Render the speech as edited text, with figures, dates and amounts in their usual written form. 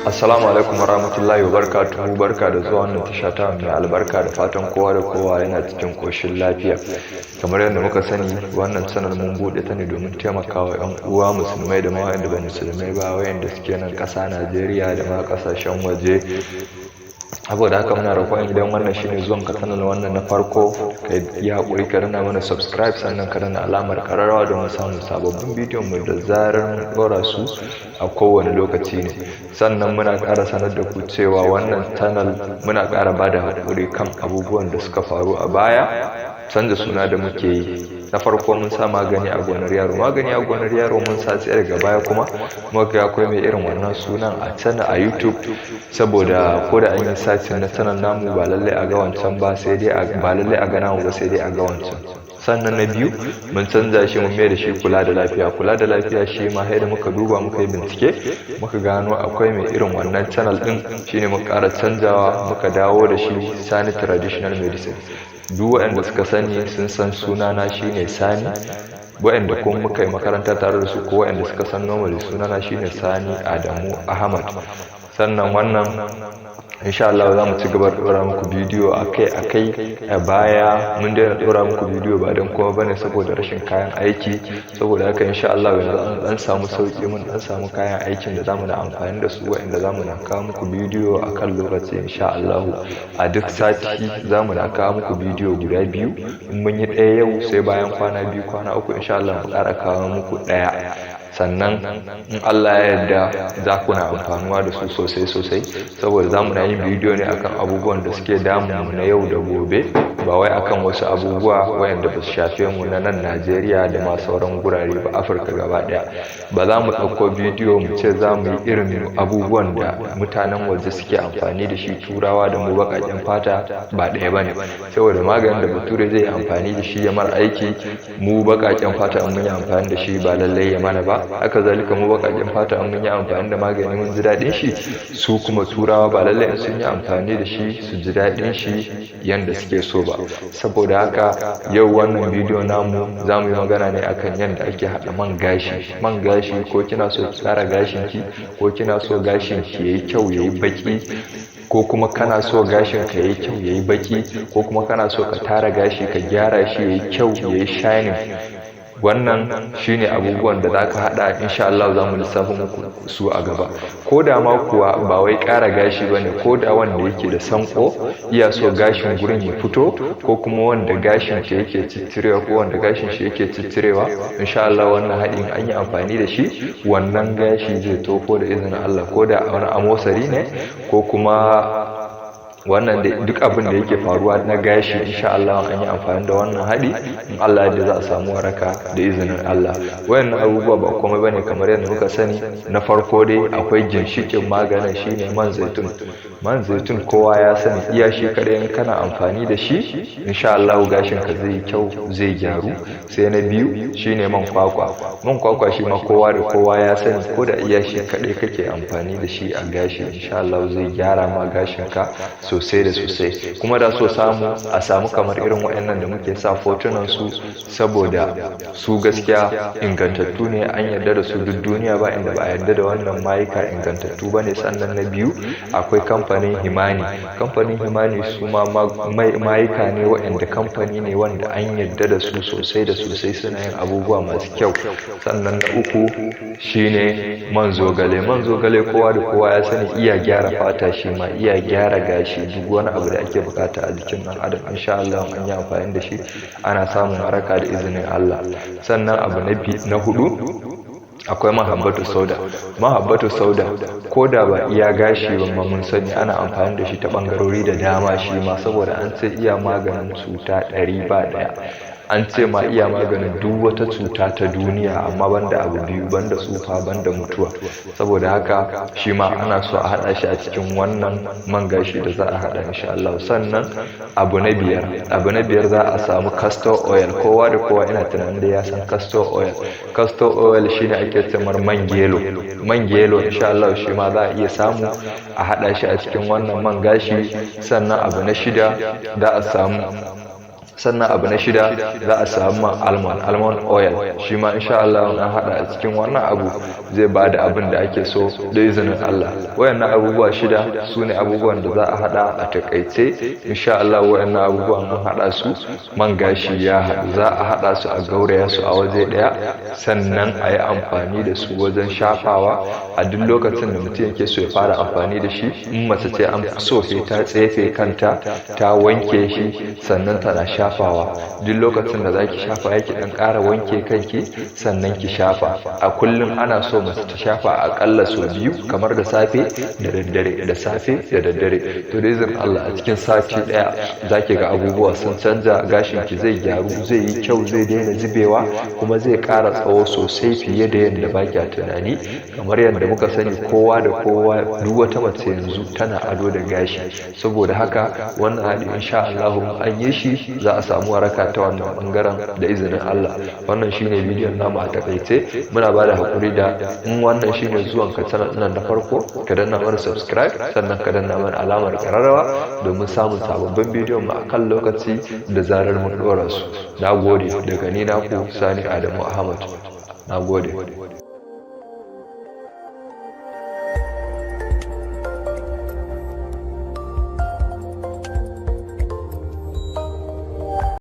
Assalamu alaikum warahmatullahi wabarakatuhu. Barka da zuwa wannan tasha ta mai albarka, da fatan kowa da kowa yana cikin koshin lafiya. Kamar yadda muka sani, wannan channel mun bude ta ne domin taimakawa yan uwa musulmai da ma wayanda ba musulmai ba, wayanda suke nan ƙasa Najeriya da ma ƙasashen waje. Saboda haka muna roƙon idan wannan shine zuwan ka channel wannan na farko, ka yi haƙuri ka danna mana subscribe, sannan ka danna alamar ƙararrawa domin samun sababbin bidiyon mu da zarar mun ɗora su a kowane lokaci ne. Sannan muna ƙara sanar da ku cewa wannan channel muna ƙara ba da haƙuri kan abubuwan da suka faru a baya, canza suna da muke yi. Na farko mun sa Magani a Gonar Yaro. Magani a Gonar Yaro mun sa, sai daga baya kuma muka ga akwai mai irin wannan sunan a channel a YouTube. Saboda ko da an yi searching na channel namu, ba lallai a ga wancan ba, sai dai ba lallai a ga namu ba, sai dai a ga wancan. Sannan na biyu mun canza shi, mun mai da shi Kula da Lafiya. Kula da Lafiya shi ma sai da muka duba, muka yi bincike, muka gano akwai mai irin wannan channel din, shine muka ƙara canjawa, muka dawo da shi Sani Traditional Medicine. Duk waɗanda suka sani sun san sunana shine Sani. Waɗanda kuma muka yi makaranta tare da su ko waɗanda suka san normally, sunana shine Sani Adamu Ahmad. Sannan wannan insha Allah za mu ci gaba da ɗora muku bidiyo akai-akai. A baya mun daina ɗora muku bidiyo ba don kuma bane, saboda rashin kayan aiki. Saboda haka insha Allah yanzu an dan samu sauki, mun dan samu kayan aikin da zamu na amfani da su, waɗanda zamu na kawo muku bidiyo akan lokaci. Insha Allah a duk sati zamu na kawo muku bidiyo guda biyu. In mun yi ɗaya yau, sai bayan kwana 2, kwana 3, insha Allah mu ƙara kawo muku ɗaya. Sannan in Allah ya yarda za ku na amfanuwa da su sosai sosai, saboda za mu na yin bidiyo ne akan abubuwan da suke damun mu na yau da gobe, ba wai akan wasu abubuwa wayanda ba su shafe mu na nan Najeriya da ma sauran gurare ba, Afirka gaba ɗaya. Ba za mu ɗauko bidiyo mu ce za mu yi irin abubuwan da mutanen waje suke amfani da shi, Turawa, da mu baƙaƙen fata ba ɗaya ba ne. Saboda maganin da Bature zai yi amfani da shi ya mara aiki, mu baƙaƙen fata in mun yi amfani da shi ba lallai ya mana ba. Haka zalika mu baƙaƙen fata in mun yi amfani da magani mun ji daɗin shi, su kuma Turawa ba lallai in sun yi amfani da shi su ji daɗin shi yanda suke so ba. Saboda haka yau wannan bidiyo namu za mu yi magana ne akan yadda ake haɗa man gashi. Man gashi, ko kina so ki ƙara gashin ki, ko kina so gashin ki yayi kyau yayi baƙi, ko kuma kana so gashin ka yayi kyau yayi baƙi, ko kuma kana so ka tara gashi, ka gyara shi yayi kyau yayi shining, wannan shine abubuwan da zaka hada. Insha Allah za mu lissafa muku su a gaba. Ko da ma kuwa ba wai ƙara gashi bane, ko da wanda yake da sanko iya so gashin gurin ya fito, ko kuma wanda gashin ta yake ciccirewa, ko wanda gashin shi yake ciccirewa, insha Allah wannan haɗin an yi amfani da shi, wannan gashi zai tofo da izinin Allah. Ko da wani amosari ne, ko kuma wannan da duk abin da yake faruwa na gashi, insha Allah an yi amfani da wannan haɗi, in Allah yadda za a samu waraka da izinin Allah. Wayannan abubuwa ba komai bane, kamar yadda muka sani. Na farko dai akwai ginshikin maganin, shine man zaitun. Man zaitun kowa ya sani, iya shi kadai in kana amfani da shi, insha Allah gashin ka zai yi kyau, zai gyaru. Sai na biyu shine man kwakwa. Man kwakwa shi ma kowa da kowa ya sani, ko da iya shi kadai kake amfani da shi a gashi, insha Allah zai gyara ma gashin ka sosai da sosai. Kuma da so samu a samu kamar irin waɗannan da muke sa fotunan su, saboda su gaskiya ingantattu ne, an yarda da su duk duniya, ba inda ba a yarda da wannan mayuka, ingantattu ba ne. Sannan na biyu akwai kamfanin Himani. Kamfanin Himani su ma mayuka ne waɗanda kamfani ne wanda an yarda da su sosai da sosai, suna yin abubuwa masu kyau. Sannan na uku shine man zogale. Man zogale kowa da kowa ya sani, iya gyara fata, shi ma iya gyara gashi, duk wani abu da ake bukata a jikin ɗan adam, insha Allah an yi amfani da shi ana samun waraka da izinin Allah. Sannan abu na hudu akwai mahabbatu sauda. Mahabbatu sauda, ko da ba iya gashi ba ma, mun sani ana amfani da shi ta bangarori da dama shi ma, saboda an ce iya maganin cuta 100 ba ɗaya. An ce ma iya maganin duk wata cuta ta duniya, amma banda abu biyu: banda tsufa, banda mutuwa. Saboda haka shi ma ana so a haɗa shi a cikin wannan man gashi da za a haɗa insha Allah. Sannan abu na biyar za a samu castor oil. Kowa da kowa ina tunanin da ya san castor oil. Castor oil shine ake cemar man gelo. Man gelo insha Allah shi ma za a iya samu a haɗa shi a cikin wannan man gashi. Sannan abu na shida za a samu Sannan abu na shida, za a samu man almond, almond oil. Shi ma insha Allah an hada a cikin wannan abu, zai ba da abin da ake so da izinin Allah. Wayannan abubuwa shida su ne abubuwan da za a hada a takaice. Insha Allah wayannan abubuwan an hada su, man gashi ya haɗu. Za a hada su, a gauraya su a waje ɗaya, sannan a yi amfani da su wajen shafawa a duk lokacin da mutum yake so ya fara amfani da shi. In mace ce, an fi so sai ta tsefe kanta, ta wanke shi, sannan tana shafawa. Duk lokacin da zaki shafa, yake dan ƙara wanke kanki, sannan ki shafa. A kullum ana so mace ta shafa aƙalla sau biyu, kamar da safe da daddare, da safe da daddare. To, da izinin Allah a cikin sati ɗaya zaki ga abubuwa sun canza. Gashin ki zai gyaru, zai yi kyau, zai daina zubewa, kuma zai ƙara tsawo sosai fiye da yadda ba kya tunani. Kamar yadda muka sani, kowa da kowa, duk wata mace yanzu tana ado da gashi. Saboda haka wannan haɗi, insha Allah an yi shi, za a samu waraka ta wannan bangaren da izinin Allah. Wannan shine bidiyon namu a takaice. Muna bada hakuri da in wannan shine zuwan ka channel ɗin na farko, ka danna mana subscribe, sannan ka danna mana alamar kararrawa domin samun sababbin bidiyon mu akan lokaci da zarar mun dora su. Nagode, daga ni naku Sani Adamu Ahmad. Nagode.